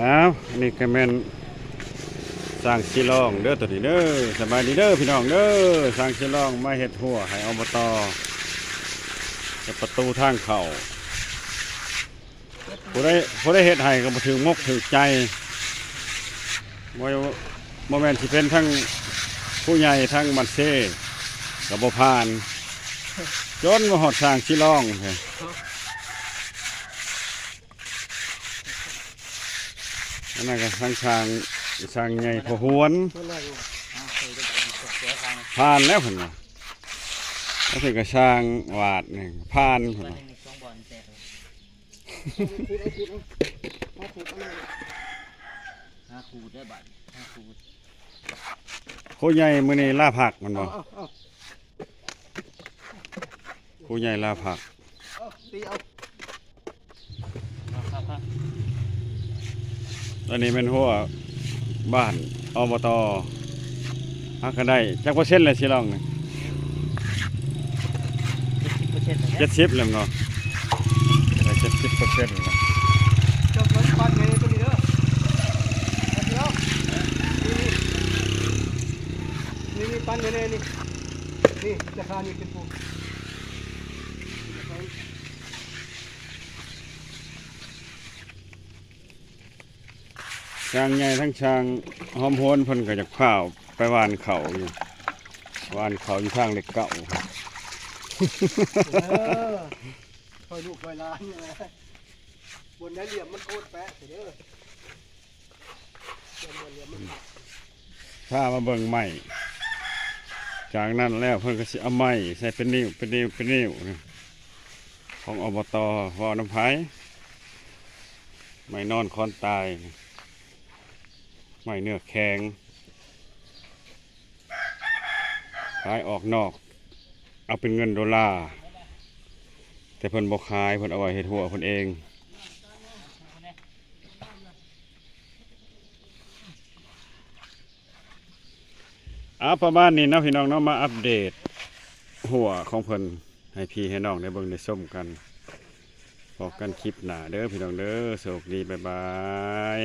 ອ້າວ ອັນນີ້ກໍແມ່ນຊ່າງສີລອງເດີ ໂຕນີ້ເດີ. ສະບາຍດີເດີພີ່ນ້ອງເດີ ຊ່າງສີລອງມາເຮັດຮົ້ວໃຫ້ ອບຕ ເປັນປະຕູທາງເຂົ້າ. ຜູ້ໃດ ຜູ້ໃດເຮັດໃຫ້ກໍບໍ່ຖືກມົກຖືກໃຈ ບໍ່ ບໍ່ແມ່ນຊິເປັນທັງຜູ້ໃຫຍ່ທັງບັນເຊກໍບໍ່ຜ່ານ ຈົນມາຮອດຊ່າງສີລອງ. ອັນນັ້ນກໍຊ່າງ ຊ່າງ ຊ່າງໃຫຍ່ພໍ່ຫວນ ຜ່ານແລ້ວເພິ່ນວ່າ. ແລ້ວເພິ່ນກໍຊ່າງຫວາດນີ້ຜ່ານເພິ່ນວ່າ. ຫາຂູດເດີບາດນີ້ ຫາຂູດ. ຜູ້ໃຫຍ່ມື້ນີ້ລາພັກແມ່ນບໍ່? ເອົາ ເອົາ ເອົາ ຜູ້ໃຫຍ່ລາພັກ. ເອົາ ຕີເອົາ. ອັນນີ້ແມ່ນຮົ້ວບ້ານ ອບຕ ຫາກະໄດ້ຈັກເປີເຊັນແລ້ວ ສີລອງນີ້? ເຈັດສິບເປີເຊັນແລ້ວ. ເຈັດສິບແລ້ວເນາະ ໄດ້ເຈັດສິບເປີເຊັນແລ້ວ. ເຈົ້າເພິ່ນປັນໃຫ້ຕົວນີ້ເດີ ປັນເດີ ນີ້ ນີ້ ນີ້ ປັນໃຫ້ແດ່ນີ້ ນີ້ ຈາກຄານີ້ເປັນຜູ້ ຊ່າງໃຫຍ່ທັງຊ່າງຫອມຫວນເພິ່ນກໍຢາກພາໄປຫວ່ານເຂົ້າຢູ່ ຫວ່ານເຂົ້າຢູ່ທາງເລກເກົ້າ. ເອີ ຊ່ອຍລູກຊ່ອຍຫຼານນີ້ແຫຼະ ບ່ອນໃດຫຼຽມມັນໂຄດແປະເດີ ບ່ອນໃດຫຼຽມມັນ ພາມາເບິ່ງໄມ້. ຈາກນັ້ນແລ້ວເພິ່ນກໍຊິເອົາໄມ້ໃສ່ເປັນນິ້ວ ເປັນນິ້ວ ເປັນນິ້ວ ຂອງ ອບຕ ເວົ້ານຳໃຜ? ໄມ້ນອນຄອນຕາຍ ໄມ້ເນື້ອແຂງ ຂາຍອອກນອກ ເອົາເປັນເງິນໂດລາ ແຕ່ເພິ່ນບໍ່ຂາຍ ເພິ່ນເອົາໄວ້ເຮັດຮົ້ວເພິ່ນເອງ. ເອົາ ປະມານນີ້ເນາະພີ່ນ້ອງເນາະ ມາອັບເດດຮົ້ວຂອງເພິ່ນໃຫ້ພີ່ໃຫ້ນ້ອງໄດ້ເບິ່ງໄດ້ຊົມກັນ. ພໍ້ກັນຄລິບໜ້າເດີພີ່ນ້ອງເດີ ໂຊກດີ ບາຍບາຍ.